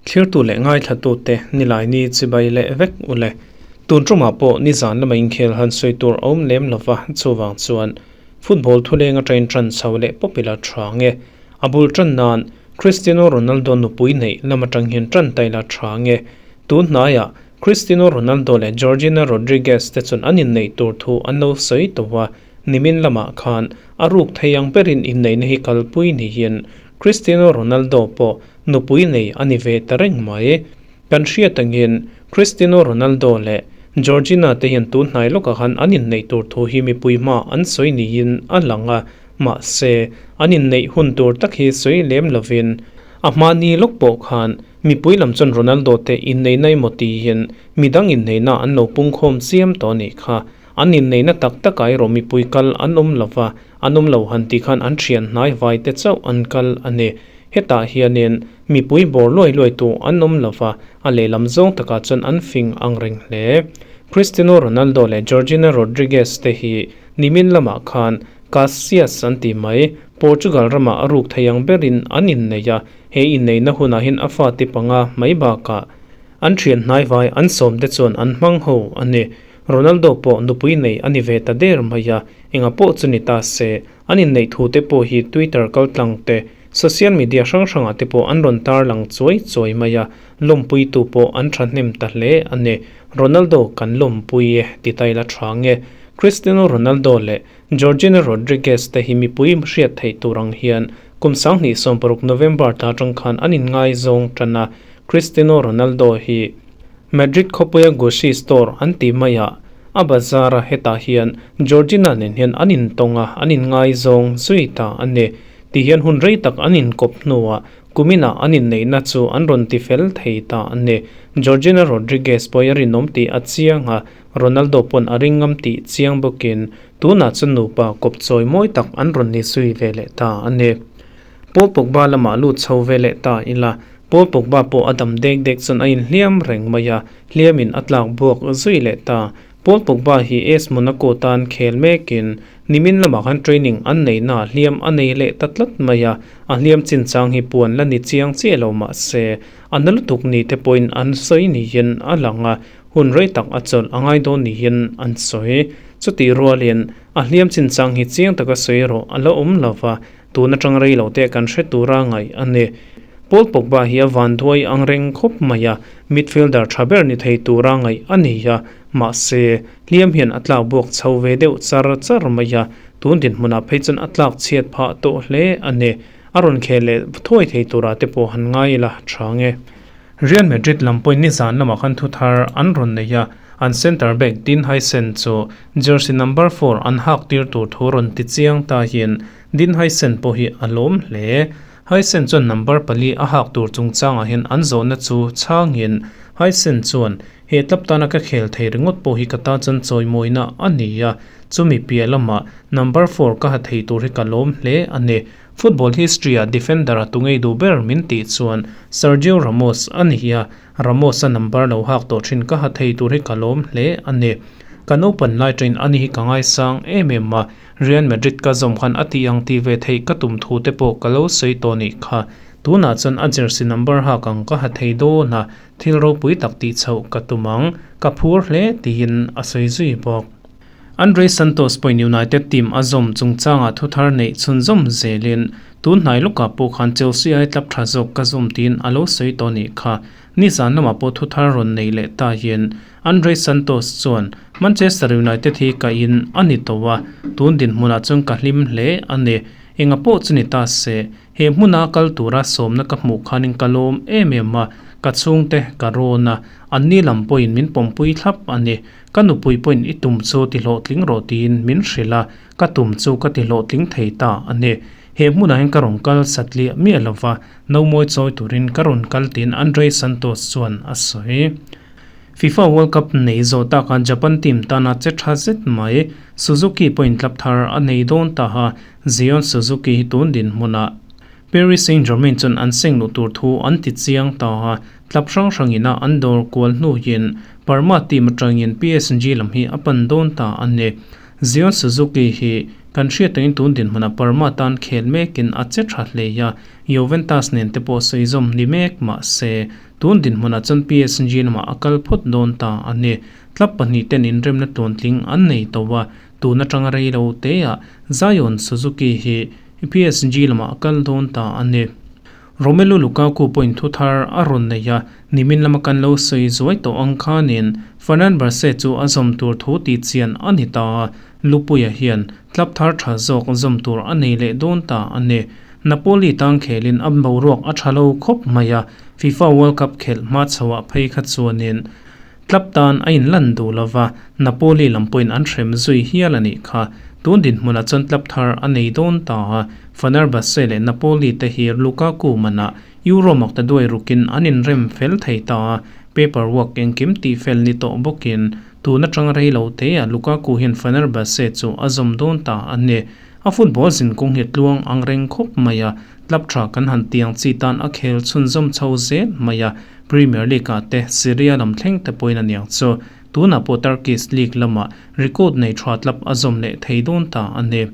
Thlirtu leh ngaithlatute Nilaini chibai leh vek u le. Tun tumah pawh nizan lama inkhel han sawi tur a awm lem lova, chuvang chuan football thuleng atangin tan chho leh pawp ila tha nge. A bul tan nan Cristiano Ronaldo nupui neih lam atang hian tan ta ila tha nge. Tun hnaiah Cristiano Ronaldo leh Georgina Rodriguez te chuan an inneih tur thu an lo sawi tawh a, nimin lamah khan a ruk thei ang berin inneihna hi kalpui niin Cristiano Ronaldo pawh nupui nei a ni ve ta reng mai. Kan hriat angin Cristiano Ronaldo leh Georgina te hian tun hnai lawkah khan an inneih tur thu hi mipui hma an sawi niin a lang a, mahse an inneih hun tur tak hi sawi lem lovin a hmahni lawk pawh khan mipui lam chuan Ronaldo te inneihna emaw tiin midang inneihna an lo pungkhawm chiam tawh a nih kha. An inneihna tak takah erawh mipui kal an awm lova, an awm lo han tih khan an thian hnai vai te chauh an kal a ni. Hetah hianin mipui bawr luai luai tu an awm lova, a lehlam zawng takah chuan an fing ang reng hle. Cristiano Ronaldo leh Georgina Rodriguez te hi nimin lamah khan Caxias an tih mai, Portugal ramah a ruk thei ang berin an innei a, he inneihna hunah hian a fate panga mai bakah an thian hnai vai an sawm te chuan an hmang ho a ni. Ronaldo pawh nupui nei a ni ve ta der mai a, enga pawh chu ni ta se, an inneih thu te pawh hi Twitter kaltlang te, social media hrang hrangah te pawh an rawn tarlang chuai chuai mai a, lawmpuitu pawh an thahnem ta hle a ni. Ronaldo kan lawmpui e ti ta ila tha nge? Cristiano Ronaldo leh Georgina Rodriguez te hi mipui hriat theih tur ang hian kum 2016 November ta atang khan an inngaizawng tan a, Cristiano Ronaldo hi Madrid khawpuia Gucci store an tih maiah a bazar a, hetah hian Georgina nen hian an intawng a, an inngaizawng zui ta a ni. Ti hian hun rei tak an inkawp hnuah kuminah an inneihna chu an rawn ti fel thei ta a ni. Georgina Rodriguez pawh hi a rinawm tih a chiang a, Ronaldo pawn a ring ngam tih chiang bawkin tunah chuan nupa kawp chawi mawi tak an rawn ni zui ve leh ta a ni. Paul Pogba lamah lut chho ve leh ta ila, Paul Pogba pawh a dam dek dek chuan a inhliam reng mai a, hliamin a tlak buak zui leh ta. Paul Pogba hi AS Monaco tan khel mekin nimin lamah khan training an neihnaah hliam a nei leh ta tlat mai a, a hliam chinchang hi puan la ni chiang chiah lo mah se, a na lutuk ni te pawhin an sawi niin a lang a, hun rei tak a chawlh a ngai dawn niin an sawi. Chutih rualin a hliam chinchang hi chiang taka sawi erawh a la awm lo va, Tun atang rei lo te kan hre tura ngaih a ni. Paul Pogba hi a vanduai ang reng khawp mai a, midfielder tha ber ni thei tura ngaih a ni a, mahse, hliam hian a tlak buak chho ve deuh char char mai a, tun dinhmunah phei chuan a tlak chhiat phah tawh hle a ni. A rawn khel leh thuai thei tura te pawh han ngai ila tha nge. Real Madrid lam pawhin nizan lamah khan thu thar an rawn nei a, an centre back Dean Huijsen chu jersey number four an hak tir tur thu rawn ti chiang ta hian Dean Huijsen pawh hi a lawm hle. Huijsen chuan number pali a hak tur chungchangah hian an zawhna chu chhangin Huijsen chuan, He tlap tana ka khel thei ringawt pawh hi ka ta chuan chawimawina a ni a, chumi piah lamah number four ka ha thei tur hi ka lawm hle a ni. Football history-ah defender a tu ngei duh ber min tih chuan Sergio Ramos a ni a, Ramos-a number lo hak tawh thin ka ha thei tur hi ka lawm hle a ni. Ka naupan lai ṭain ani hi ka ngaisang em em a, Real Madrid ka zawm khan a tih ang tih ve theih ka tum thu te pawh ka lo sawi tawh nih kha. Tunah chuan a jersey number hak ang ka ha thei dawn a, thil ropui tak tih chhoh ka tum ang, ka phur hle tiin a sawi zui bawk. Andre Santos pawhin United team a zawm chungchangah thuthar neih chhunzawm zelin tun hnai lawkah pawh khan Chelsea ai tlap tha zawk ka zawm tiin a lo sawi tawh nih kha. Nizan lamah pawh thuthar rawn nei leh ta hian Andre Santos chuan Manchester United hi ka in a ni tawh a, tun dinhmunah chuan ka hlim hle a ni. Enga pawh chu ni ta se, He hmuna kal tura sawmna ka hmuh khanin ka lawm em em a, ka chhungte ka rawn a, anni lam pawhin min pawmpui thlap a ni. Ka nupui pawhin i tum chu ti hlawhtling rawh tiin min hrilh a, ka tum chu ka ti hlawhtling thei ta a ni. He hmunah hian ka rawn kal satliah miah lo va, nomawi chawi turin ka rawn kal tiin Andre Santos chuan a sawi. FIFA World Cup nei zawh takah Japan team tana che tha zet mai Suzuki pawhin tlap thar a nei dawn ta a, Zion Suzuki hi tun dinhmunah Paris Saint-Germain chuan an seng luh tur thu an ti chiang ta a, tlap hrang hrangin a an dawr kual hnuin Parma team atangin PSG lam hi a pan dawn ta a ni. Zion Suzuki hi Kan hriat angin tun dinhmunah Parma tan khel mekin a che tha hle a, Juventus nen te pawh sawi zawm ni mek mah se, tun dinhmunah chuan PSG lamah a kal phawt dawn ta a ni. Club pahnih ten inremna tluantling an nei tawh a, tun atanga rei lo teah Zion Suzuki hi PSG lamah a kal dawn ta a ni. Romelu Lukaku pawhin thu thar a rawn nei a, nimin lama kan lo sawi zuai tawh ang khanin Fenerbahce chu a zawm tur thu tih chian a ni ta a, Lupuia hian club thar tha zawk zawm tur a nei leh dawn ta a ni. Napoli tang khelin a boruak a tha lo khawp mai a, FIFA World Cup khelh hma chhoah phei kha chuanin club tan a inlan duh lova, Napoli lam pawhin an hrem zui hial a nih kha. Tun dinhmunah chuan club thar a nei dawn ta a, Fenerbahce leh Napoli te hi Lukaku manah Euro makta duai rukin an inrem fel thei ta a, paper work engkim tih fel ni tawh bawkin tun atanga rei lo teah Lukaku hian Fenerbahce chu a zawm dawn ta a ni. A football zinkawng hi tluang ang reng khawp mai a, club tha kan han tiang chi tan a khel chhunzawm chho zel mai a, Premier League ah te Serie A lam thleng te pawhin a niang chu. Tunah pawh Turkish League lamah record nei tha club a zawm leh thei dawn ta a ni.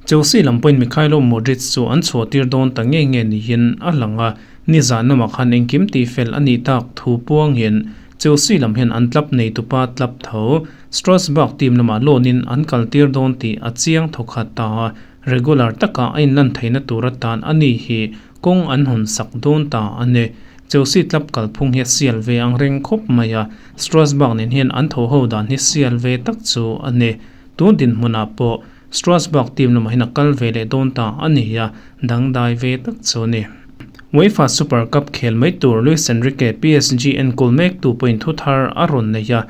Chelsea lam pawhin Mykhailo Mudryk chu an chhuah tir dawn ta nge nge niin a lang a, nizan lamah khan engkim tihfel a nih tak thu puangin Chelsea lam hian an club neitupa club tho Strasbourg team lamah loan in an kal tir dawn tih a chiang thawkhat ta a, regular taka a inlan theihna tur atan a ni hi kawng an hawn sak dawn ta a ni. Chelsea club kalphung hi a sial ve ang reng khawp mai a, Strasbourg nen hian an tho ho dan hi sial ve tak chu a ni. Tun dinhmunah pawh Strasbourg team lamah hian a kal ve leh dawn ta a ni a, dangdai ve tak chu a ni. UEFA Super Cup khel mai tur Luis Enrique PSG enkawl mektu pawhin thu thar a rawn nei a,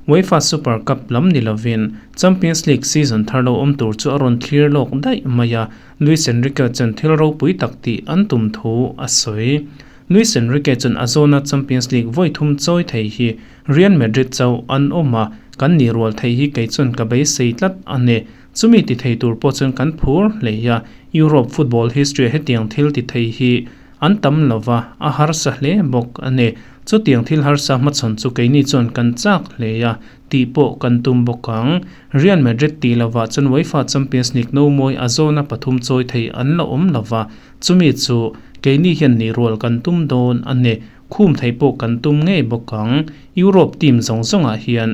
UEFA Super Cup lam ni lovin Champions League season thar lo awm tur chu a rawn thlir lawk daih mai a, Luis Enrique chuan thil ropui tak tih an tum thu a sawi. Luis Enrique chuan a zawna Champions League vawi thum chawi thei hi Real Madrid chauh an awm a, kan nih rual thei hi kei chuan ka beisei tlat a ni. Chumi ti thei tur pawh chuan kan phur hle a, Europe football history ah hetiang thil ti thei hi an tam lo va, a harsa hle bawk a ni. Chutiang thil harsa hmachhawn chu keini chuan kan chak hle a, tih pawh kan tum bawk ang. Real Madrid tih lovah chuan UEFA Champions League no mawi a zawna pathum chawi thei an la awm lo va, chumi chu keini hian nih rual kan tum dawn a ni. Khum thei pawh kan tum ngei bawk ang. Europe team zawng zawngah hian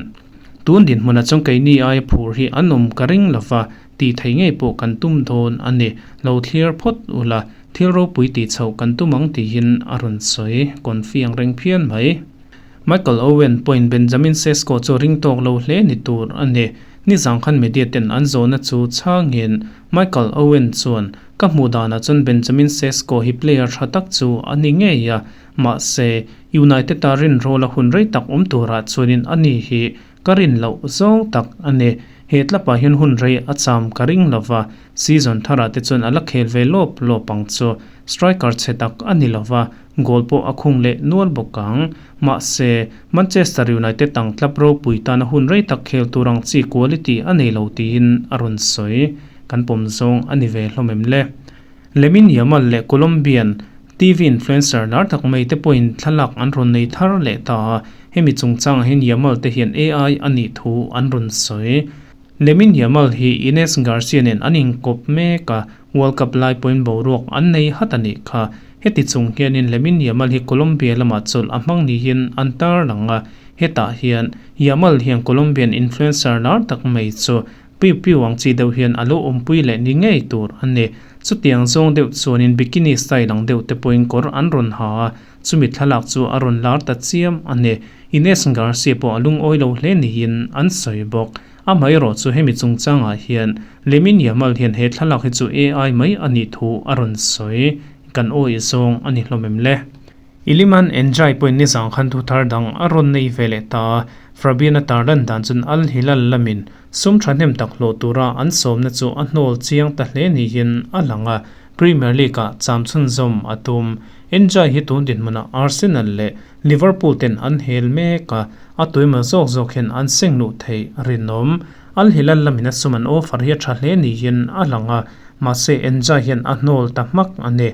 tun dinhmunah chuan keini aia phur hi an awm ka ring lo va, tih thei ngei pawh kan tum dawn a ni. Lo thlir phawt ula, thil ropui tih chhoh kan tum ang tihin a rawn sawi confi ang reng phian mai. Michael Owen pawhin Benjamin Sesko chu ring tawk lo hle ni tur a ni. Nizang khan media ten an zawhna chu chhangin Michael Owen chuan, Ka hmuh danah chuan Benjamin Sesko hi player tha tak chu a ni ngei a, mahse United a rinrawl a hun rei tak awm turah chuanin a ni hi ka rin loh zawng tak a ni. He tlapah hian hun rei a cham ka ring lo va, season tharah te chuan a la khel ve lawp lawp ang chu. Striker chhe tak a ni lo va, goal pawh a khung leh nual bawk ang. Mahse, Manchester United ang tlap ropui tana hun rei tak khel tur ang chi quality a nei lo tiin a rawn sawi. Kan pawm zawng a ni ve hlawm em le? Lamine Yamal leh Colombian TV influencer lar tak mai te pawhin thlalak an rawn nei thar leh ta a, hemi chungchangah hian Yamal te hian AI a nih thu an rawn sawi. Lamine Yamal hi Ines Garcia nen an inkawp mek a, World Cup lai pawhin boruak an nei hat a nih kha. Heti chung hianin Lamine Yamal hi Colombia lamah chawlh a hmang niin an tarlang a, hetah hian Yamal hian Colombian influencer lar tak mai chu Piu piu ang chi deuh hian a lo awmpui leh ni ngei tur a ni. Chutiang zawng deuh chuanin bikini style ang deuh te pawhin kawr an rawn ha a, chumi thlalak chu a rawn lar ta chiam a ni. Ines Garcia pawh a lungawi lo hle niin an sawi bawk. Amaherawh chu hemi chungchangah hian Lamine Yamal hian he thlalak hi chu AI mai a nih thu a rawn sawi. Kan awih zawng a ni hlawm em le? Iliman N'Jai pawhin nizang khan thu thar dang a rawn nei ve leh ta a, Fabian-a tarlan dan chuan Al Hilal lamin sum thahnem tak hlawh tura an sawmna chu a hnawl chiang ta hle niin a lang a, Premier League-ah cham chhunzawm a tum. N'Jai hi tun dinhmunah Arsenal leh Liverpool ten an hel mek a, a tuimal zawk zawk hian an seng luh theih a rinawm. Al Hilal lamin a sum an offer hi a tha hle niin a lang a, mahse N'Jai hian a hnawl ta hmak a ni.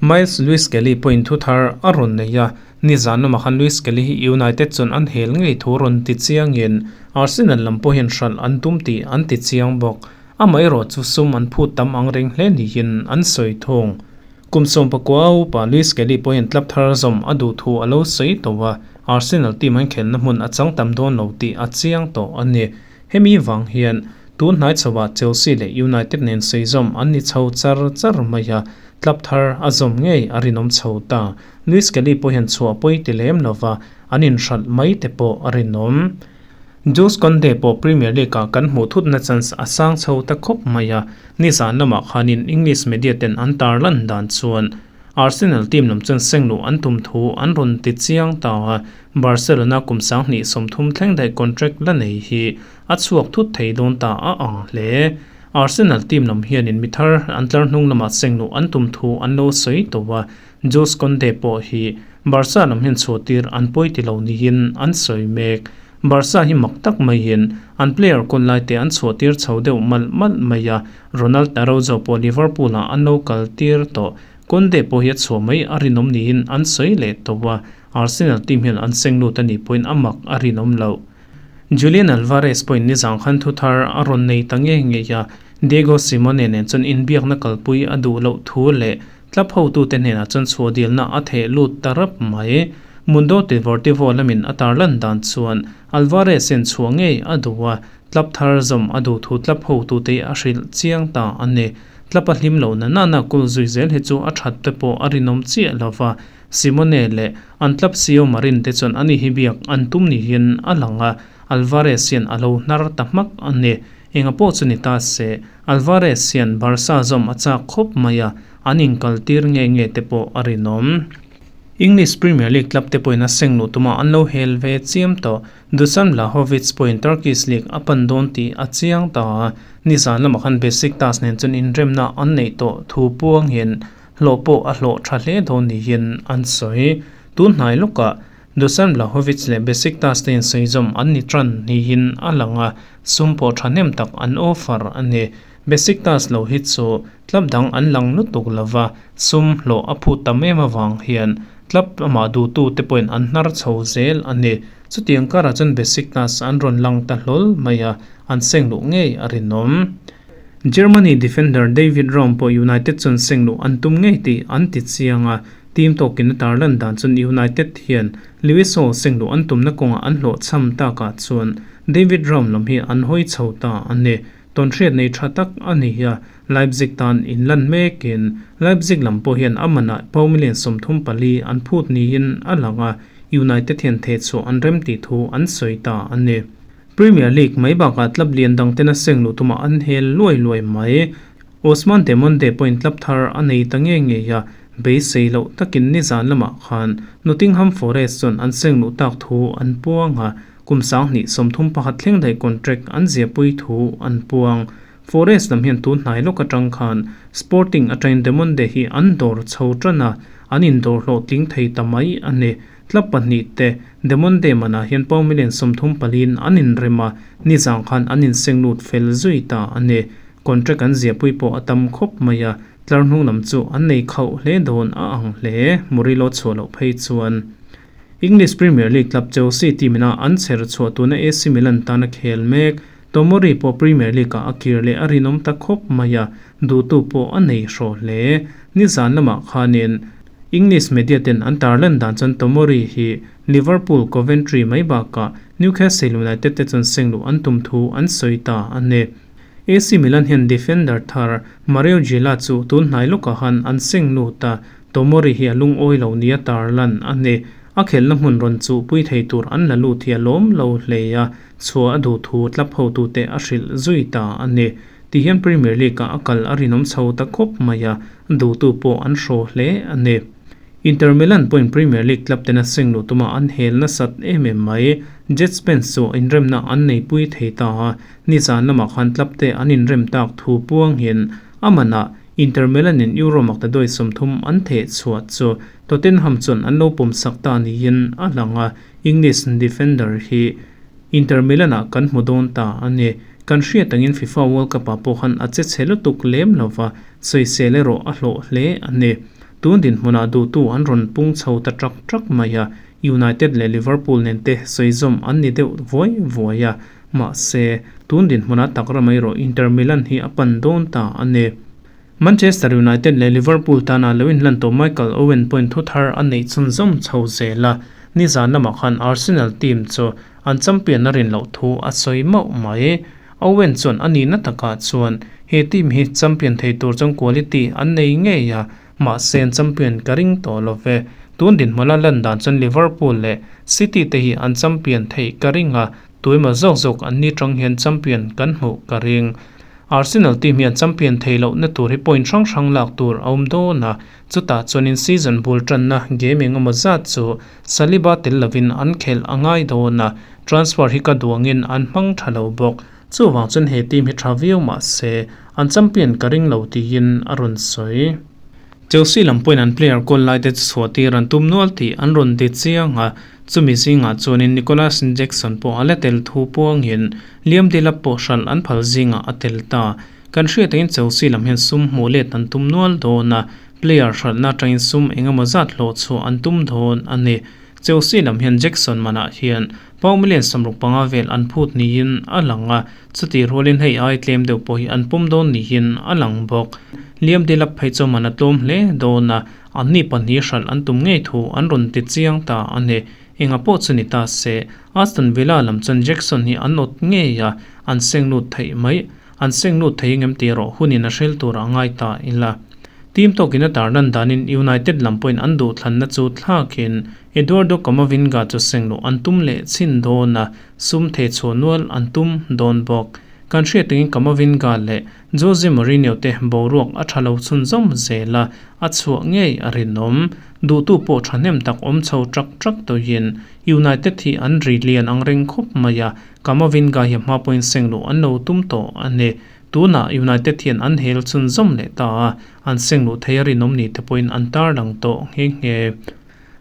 Myles Lewis-Skelly pawhin thu thar a rawn nei a, nizan lamah khan Lewis-Skelly hi United chuan an hel ngei thu rawn ti chiangin Arsenal lam pawhin hralh an tum tih an ti chiang bawk. Amaherawhchu sum an phut tam ang reng hle niin an sawi thung. Kum 19 a upa Lewis Kelly pawhin club thar zawm a duh thu a lo sawi tawh a, Arsenal team an khelhna hmun a chang tam dawn lo tih a chiang tawh a ni. Hemi vang hian tun hnai chhoah Chelsea leh United nen sawi zawm an ni chho char char mai a, club thar a zawm ngei a rinawm chho ta. Lewis Kelly pawh hian chhuah pawi ti lem lova an inhralh mai te pawh a rinawm. Jules Kounde pawh Premier League-ah kan hmuh thutna chance a sang chho ta khawp mai a, nizan lamah khanin English media ten an tarlan dan chuan Arsenal team lam chuan sengluh an tum thu an rawn ti chiang ta a, Barcelona kum 2030 thleng daih contract la nei hi a chhuak thut thei dawn ta a ang hle. Arsenal team lam hianin mi thar an tlar hnung lamah sengluh an tum thu an lo sawi tawh a, Jules Kounde pawh hi Barca lam hian chhuahtir an pawi ti lo niin an sawi mek. Barca hi mak tak maiin an player kawl lai te an chhuahtir chho deuh malh malh mai a, Ronald Araujo pawh Liverpool ah an lo kal tir tawh. Kounde pawh hi a chhuah mai a rinawm niin an sawi leh tawh a, Arsenal team hian an seng lut a nih pawhin a mak a rinawm loh. Julian Alvarez pawhin nizang khan thu thar a rawn nei ta ngei ngei a, Diego Simeone nen chuan inbiakna kalpui a duh loh thu leh Club hotute hnenah chuan chhuah dilna a theh lut ta rap mai. Mundo Deportivo lamin a tarlan dan chuan Alvarez hian chhuah ngei a duh a, club thar zawm a duh thu club hotute a hrilh chiang ta a ni. Club a hlim loh na nana kul zui zel hi chu a that te pawh a rinawm chiah lo va, Simone leh an club CEO Marin te chuan ani hi biak an tum niin a lang a, Alvarez hian a lo hnar ta hmak a ni. Enga pawh chu ni ta se, Alvarez hian Barca zawm a chak khawp mai a, an inkaltir nge nge te pawh a rinawm. English Premier League club te pawhin a seng luh tuma an lo hel ve chiam tawh. Dusan Vlahovic pawhin Turkish League a pan dawn tih a chiang ta a, nizan lamah khan Besiktas nen chuan inremna an neih tawh thu puang hian hlawh pawh a hlawh tha hle dawn niin an sawi. Tun hnai lawkah Dusan Vlahovic leh Besiktas te insawi zawm an ni tan niin a lang a, sum pawh thahnem tak an offer a ni. Besiktas lo hi chu club dang an lang lutuk lova, sum hlawh a phut tam em avang hian club amah duhtu te pawhin an hnar chho zel a ni. Chutiang karah chuan Besiktas an rawn lang ta hlawl mai a, an seng luh ngei a rinawm. Germany defender David Raum pawh United chuan seng luh an tum ngei tih an ti chiang a, Team tawkin a tarlan dan chuan United hian Lewis Hall sengluh an tumna kawngah an hlawhchham takah chuan David Raum lam hi an hawi chho ta a ni. Tawnhriat nei tha tak a ni a, Leipzig tan inlan mekin Leipzig lam pawh hian a manah pau million 34 an phut niin a lang a, United hian thehchhuah an remtih thu an sawi ta a ni. Premier League mai bakah club lian dang tena sengluh tumah an hel luai luai mai. Ousmane Demonde pawhin club thar a nei ta ngei ngei a, beisei loh takin nizan lamah khan Nottingham Forest chuan an seng luh tak thu an puang a, kum 2031 thleng daih contract an ziahpui thu an puang. Forest lam hian tun hnai lawk atang khan Sporting atangin Demonde hi an dawr chho tan a, an indawr hlawhtling thei ta mai a ni. Club pahnih te Demonde manah hian pound million 34 in an inrem a, nizan khan an inseng lut fel zui ta a ni. Contract an ziahpui pawh a tam khawp mai a, tlar hnung lam chu an nei khauh hle dawn a ang hle, Murillo chhuah loh phei chuan. English Premier League club Chelsea team ina an chher chhuah tuna AC Milan tana khel mek Tomori pawh Premier League ah a kir leh a rinawm ta khawp mai a, duhtu pawh a nei hrawh hle. Nizan lamah khanin English media ten an tarlan dan chuan Tomori hi Liverpool, Coventry mai bakah Newcastle United te chuan sengluh an tum thu an sawi ta a ni. AC Milan hian defender thar Mario Gila chu tun hnai lawkah han an seng lut a, Tomori hi a lungawi lo nia tarlan a ni. A khelhna hmun rawn chuhpui thei tur an la lut hi a lawm lo hle a, chhuah a duh thu club hotute a hrilh zui ta a ni. Tihian Premier League-ah a kal a rinawm chho ta khawp mai a, duhtu pawh an hraw hle a ni. Inter Milan pawhin Premier League club tena seng luh tuma an hel nasat em em mai. Djed Spence chu inremna an neipui thei ta a, nizan lamah khan club te an inrem tak thu puang hian a manah Inter Milan in Euro maktaduai 30 an theh chhuah chu Tottenham chuan an lo pawmsak ta niin a lang a, English defender hi Inter Milan ah kan hmu dawn ta a ni. Kan hriat angin FIFA World Cup ah pawh khan a che chhe lutuk lem lova, sawisel erawh a hlawh hle a ni. Tun dinhmunah duhtu an rawn pung chho ta trak trak mai a, United leh Liverpool nen te sawi zawm an ni deuh vuai vuai a. Mahse, tun dinhmunah tak ramai erawh Inter Milan hi a pan dawn ta a ni. Manchester United leh Liverpool tana lo inhlan tawh Michael Owen pawhin thu thar a neih chhunzawm chho zel a, nizan lamah khan Arsenal team chu an champion a rin loh thu a sawi mauh mai. Owen chuan a nihna takah chuan he team hi champion thei tur chuan quality an nei ngei a, mahse an champion ka ring tawh lo ve. Tun dinhmuna lan dan chuan Liverpool leh City te hi an champion theih ka ring a, tuemaw zawk zawk an ni tang hian champion kan hmuh ka ring. Arsenal team hian champion thei lohna tur hi point hrang hrang lak tur a awm dawn a, chutah chuanin season bul tanna game eng emaw zat chu Saliba tel lovin an khelh a ngai dawn a, transfer hi ka duangin an hmang tha lo bawk. Chuvang chuan he team hi tha viau mah se an champion ka ring lo tiin a rawn sawi. Chelsea lam pawhin an player kawl lai te chu chhuah tir an tum nual tih an rawn ti chiang a, chumi zingah chuanin Nicolas Jackson pawh a la tel thu puangin Liam Delap pawh hralh an phal zingah a tel ta. Kan hriat angin Chelsea lam hian sum hmuh let an tum nual dawn a, player hralhna atangin sum engemaw zat hlawh chhuah an tum dawn a ni. Chelsea lam hian Jackson manah hian pound million 65 vel an phut niin a lang a, chutih rualin hei ai tlem deuh pawh hi an pawm dawn niin a lang bawk. Liam Delap phei chu man a tlawm hle dawn a, anni pahnih hralh an tum ngei thu an rawn ti chiang ta a ni. Enga pawh chu ni ta se, Aston Villa lam chuan Jackson hi an awt ngei a, an seng lut theih mai. An seng lut thei engem tih erawh hunin a hrel tur a ngai ta ila. Team tawkin a tarlan danin United lam pawhin an duhthlanna chu thlakin Eduardo Camavinga chu seng luh an tum leh chhin dawn a, sum thei chhuah nual an tum dawn bawk. Kan hriat tangin Camavinga leh Jose Mourinho te boruak a tha lo chhunzawm zel a, a chhuah ngei a rinawm. Duhtu pawh thahnem tak awm chho trak trak tawhin United hi an ri lian ang reng khawp mai a, Camavinga hi a hma pawhin seng luh an lo tum tawh a ni. Tunah United hian an hel chhunzawm leh ta a, an seng luh thei a rinawm ni te pawhin an tarlang tawh nghe nghe.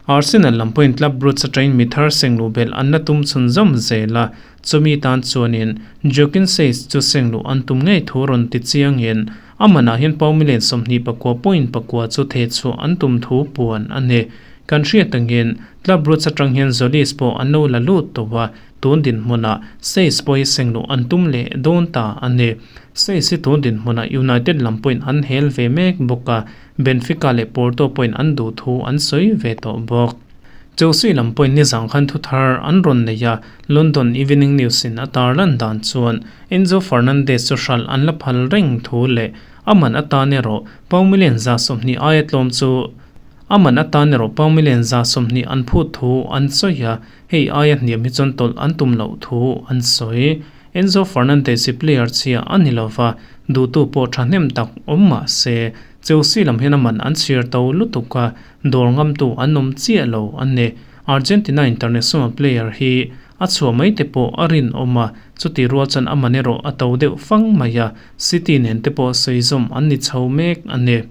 Arsenal lam pawhin Club Brugge atangin mi thar seng luh belh an la tum chhunzawm zel a, chumi tan chuanin Joaquin Seys chu seng luh an tum ngei thu rawn ti chiangin a manah hian pound million 29 point pakua chu theh chhuah an tum thu puan a ni. Kan hriat angin Club Brugge atang hian Tzolis pawh an lo la lut tawh a, Tun dinhmunah Seys pawh hi sengluh an tum leh dawn ta a ni. Seys hi tun dinhmunah United lam pawhin an hel ve mek bawk a, Benfica leh Porto pawhin an duh thu an sawi ve tawh bawk. Chelsea lam pawhin nizang khan thu thar an rawn nei a, London Evening News in a tarlan dan chuan Enzo Fernandez chu hralh an la phal reng thu leh a man atan erawh pound million 120 aia tlawm chu a man atan erawh pound million 120 an phut thu an sawi a. Hei aia hniam hi chuan tawlh an tum loh thu an sawi. Enzo Fernandez hi player chhia a ni lova, duhtu pawh thahnem tak awm mah se, Chelsea lam hian a man an chhir to lutuk a, dawr ngamtu an awm chiah lo a ni. Argentina international player hi a chhuah mai te pawh a rinawm a, chutih rual chuan a man erawh a to deuh fang mai a, City nen te pawh sawi zawm an ni chho mek a ni.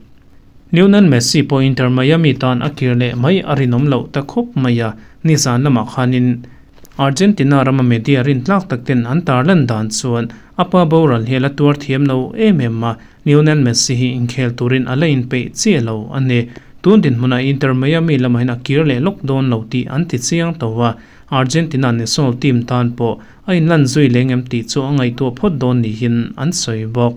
Lionel Messi pawh Inter Miami tan a kir leh mai a rinawm loh ta khawp mai a, nizan lamah khanin Argentina rama media rintlak tak ten an tarlan dan chuan a pa boral hi a la tuar thiam lo em em a, Lionel Messi hi inkhel turin a la inpeih chiah lo a ni. Tun dinhmunah Inter Miami lamah hian a kir leh lawk dawn lo tih an ti chiang tawh a, Argentina national team tan pawh a inlan zui leng em tih chu a ngaihtuah phawt dawn niin an sawi bawk.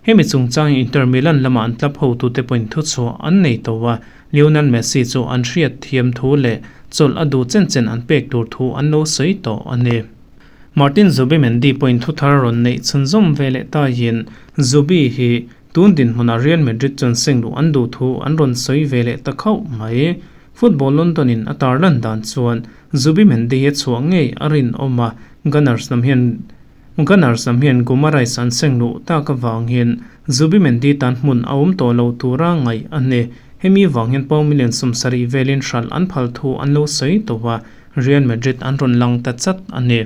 Hemi chungchang hi Inter Milan lama an club hotute pawhin thuchhuah an nei tawh a, Lionel Messi chu an hriat thiam thu leh chawlh a duh chen chen an pek tur thu an lo sawi tawh a ni. Martin Zubimendi pawhin thuthar rawn neih chhunzawm ve leh taiin Zubi hi tun dinhmunah Real Madrid chuan seng luh an duh thu an rawn sawi ve leh ta khauh mai. Football London in a tarlan dan chuan Zubimendi hi a chhuah ngei a rinawm a, Gunners lam hian Gunners lam hian Guimaraes an seng luh tak avangin Zubimendi tan hmun a awm tawh lo tura ngaih a ni. Hemi vang hian pound million 70 velin hralh an phal thu an lo sawi tawh a, Real Madrid an rawn lang ta chat a ni.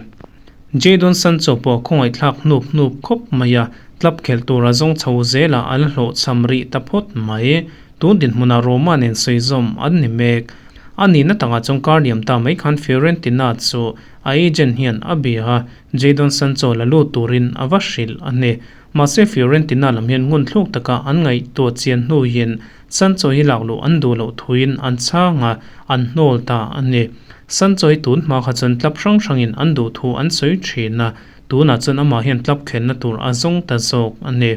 Jadon Sancho pawh khawngaihthlak hnup hnup khawp mai a, club khelh tura zawng chho zelah a la hlawhchham rih ta phawt mai. Tun dinhmunah Roma nen sawi zawm an ni mek. A nihna takah chuan kar liam ta mai khan Fiorentina chu a agent hian a bia a, Jadon Sancho la lut turin a va hrilh a ni. Mahse Fiorentina lam hian ngun thluk taka an ngaihtuah chian hnuin Sancho hi lak luh an duh loh thuin an chhang a, an hnawl ta a ni. Sancho hi tun hma kha chuan club hrang hrangin an duh thu an sawi thin a. Tunah chuan amah hian club khelna tur a zawng ta zawk a ni.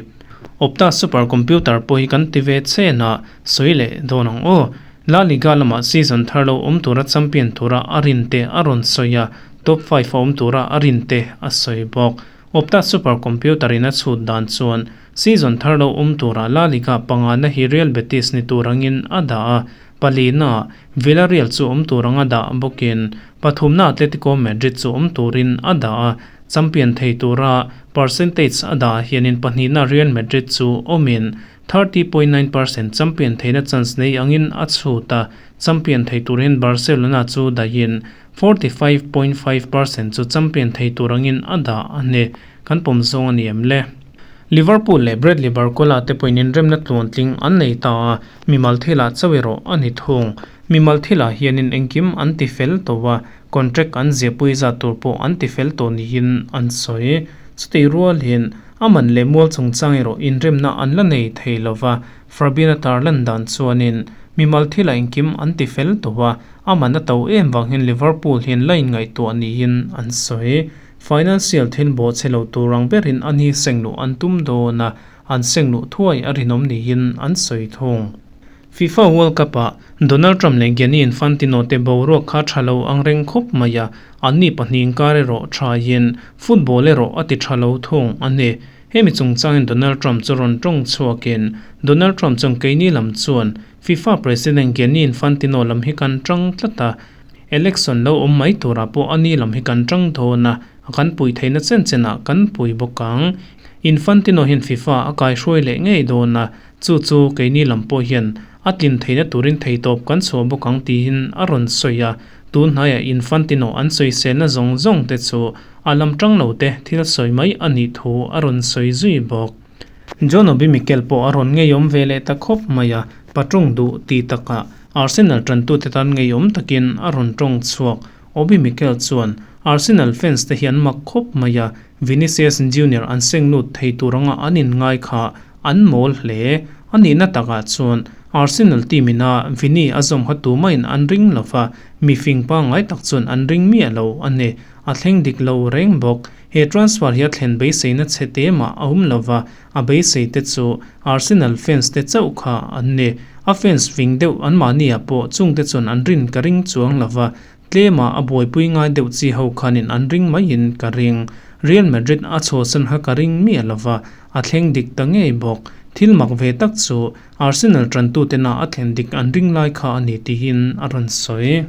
Opta super computer pawh hi kan ti ve chen a, sawi leh dawn ang aw. La Liga lamah season thar lo awm tura champion tura a rin te a rawn sawi a, top five a awm tura a rin te a sawi bawk. Opta super computer in a chhut dan chuan season thar lo awm tura La Liga pangana hi Real Betis ni tur angin a dah a, palina Villarreal chu awm tur anga dah bawkin pathumna Atletico Madrid chu awm turin a dah a, champion thei tura percentage a dah hianin pahnihna Real Madrid chu awmin 30.9% champion theihna chance nei angin a chhut a, champion thei turin Barcelona chu dahin 45.5% chu champion thei tur angin a dah a ni. Kan pawm zawng a ni em le? Liverpool leh Bradley Barcola te pawhin inremna tluantling an nei ta a, mimal thilah chauh erawh a ni thung. Mimal thilah hianin engkim an ti fel tawh a, contract an ziahpui zat tur pawh an ti fel tawh niin an sawi. Chutih rualin a man leh mual chungchang erawh inremna an la nei thei lo va, Fabian-a tarlan dan chuanin mimal thilah engkim an ti fel tawh a, a man a to em vang hian Liverpool hian la inngaihtuah niin an sawi. Financial thil bawh chhe lo tur ang berin a ni seng luh an tum dawn a, an seng luh thuai a rinawm niin an sawi thung. FIFA World Cup-ah Donald Trump leh Gianni Infantino te boruak kha tha lo ang reng khawp mai a, anni pahnih inkar erawh thain football erawh a ti tha lo thung a ni. Hemi chungchangin Donald Trump chu rawn tawng chhuakin Donald Trump chuan keini lam chuan FIFA President Gianni Infantino lam hi kan tang tlat a, Election lo awm mai turah pawh a ni lam hi kan tang dawn a, kan pui theihna chen chenah kan pui bawk ang. Infantino hian FIFA a kaihruai leh ngei dawn a, chu chu keini lam pawh hian a tlin theihna turin theitawp kan chhuah bawk ang tiin a rawn sawi a. Tun hnaiah Infantino an sawiselna zawng zawng te chu a lam tang lo te thil sawi mai a nih thu a rawn sawi zui bawk. John Obi Mikel pawh a rawn ngeiawm ve leh ta khawp mai a, patawng duh ti takah Arsenal tantute tan ngeiawm takin a rawn tawng chhuak. Obi Mikel chuan, Arsenal fans te hi an mak khawp mai a, Vinicius Junior an seng lut thei tur anga an inngai kha an mawl hle. A nihna takah chuan Arsenal team ina Vini a zawm kha tumah in an ring lo va, mi fing pangngai tak chuan an ring miah lo a ni. A thleng dik lo reng bawk. He transfer hi a thlen beiseina chhe te mah a awm lo va, a beisei te chu Arsenal fans te chauh kha an ni. A fans fing deuh anmahni ah pawh chung te chuan an rin ka ring chuang lo va, tlema a buaipui ngai deuh chi ho khanin an ring maiin ka ring. Real Madrid a chhuahsan kha ka ring miah lo va, a thleng dik ta ngei bawk. Thil mak ve tak chu Arsenal tantutena a thlen dik an ring lai kha a ni tiin a rawn sawi.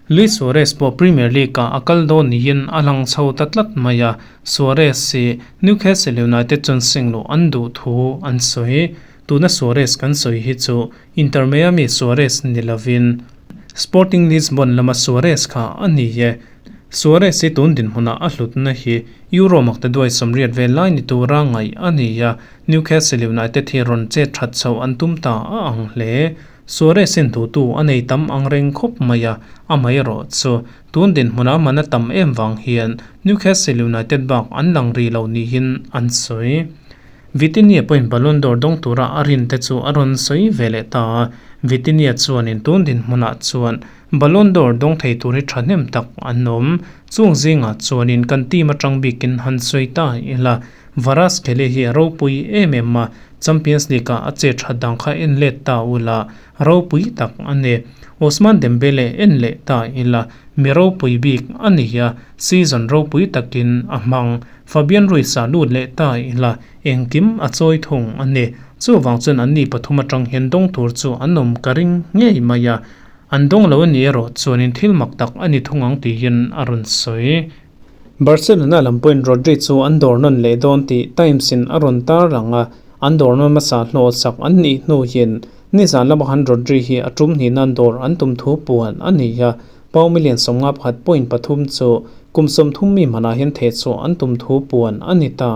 Luis Suarez pawh Premier League-ah a kal dawn niin a lang chho ta tlat mai a, Suarez hi Newcastle United chuan seng luh an duh thu an sawi. Tuna Suarez kan sawi hi chu Inter Miami Suarez ni lovin Sporting Lisbon lama Suarez kha a ni e. Suarez hi tun dinhmunah a hlutna hi Euro makta duai 80 vel lai ni tura ngaih a ni a, Newcastle United hi rawn chet that chhoh an tum ta a ang hle. Suarez-in duhtu a nei tam ang reng khawp mai a, amaherawh chu tun dinhmunah man a tam em vang hian Newcastle United bak an lang rih lo niin an sawi. Vitinha pawhin Ballon d'Or dawng tura a rin te chu a rawn sawi ve leh ta a, Vitinha chuanin tun dinhmunah chuan Ballon d'Or dawng thei tur hi thahnem tak an awm. Chung zingah chuanin kan team atang bikin han sawi ta ila, Kvaratskhelia hi a ropui em em a, Champions League-ah a che that dang kha en let ta ula, ropui tak a ni. Ousmane Dembele en leh ta ila, mi ropui bik a ni a, season ropui takin a hmang. Fabian Ruiz-ah lut leh ta ila, engkim a chawi thung a ni. Chuvang chuan anni pathum atang hian dawng tur chu an awm ka ring ngei mai a, an dawng lo a ni erawh chuanin thil mak tak a ni thung ang tiin a rawn sawi. Barcelona lam pawhin Rodri chu an dawr nawn leh dawn tih Times in a rawn tar lang a, an dawr nawn hmasa hlawhsak an nih hnu hian nizan lamah khan Rodri hi a tum hnih nan dawr an tum thu puan a ni a, pau million 51.3 chu kum 30 mi hmanah hian thehchhuah an tum thu puan a ni ta.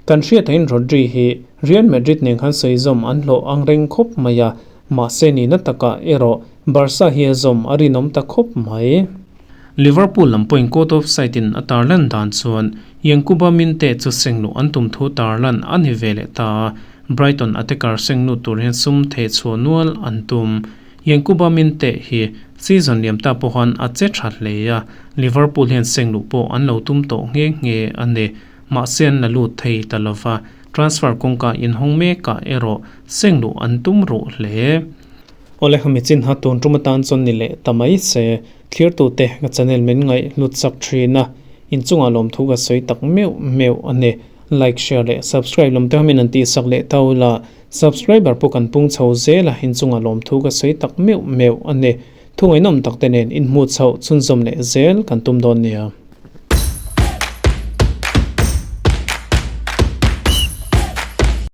Kan hriatah Rodri hi Real Madrid nen khan sawizawm an hlawh ang reng khawp mai a, mahse nihna takah erawh Barca hi a zawm a rinawm ta khawp mai. Liverpool lam pawhin court of side in a tarlan dan chuan Yankuba Minteh chu sengluh an tum thu tarlan a ni ve leh ta a, Brighton attacker senglut tur hian sum theh chhuah nual an tum. Yankuba Minteh hi season liam ta pawhan a che tha hle a, Liverpool hian sengluh pawh an lo tum tawh nghe nghe a ni. mahse an la lut thei ta lova, transfer kawngka inhawng mekah erawh seng luh an tum ruh hle. Awle khami chin ha tun tum atan chuan ni leh ta mai se, thlirtute ka channel min ngaih hlut chak thin a, inchungah lawmthu ka sawi tak meuh meuh a ni. Like, share leh subscribe lam te kha min an tihsak leh ta ula, subscriber pawh kan pung chho zel a, inchungah lawmthu ka sawi tak meuh meuh a ni. Thungainawm tak te nen inhmuh chhoh chhunzawm leh zel kan tum dawn nia.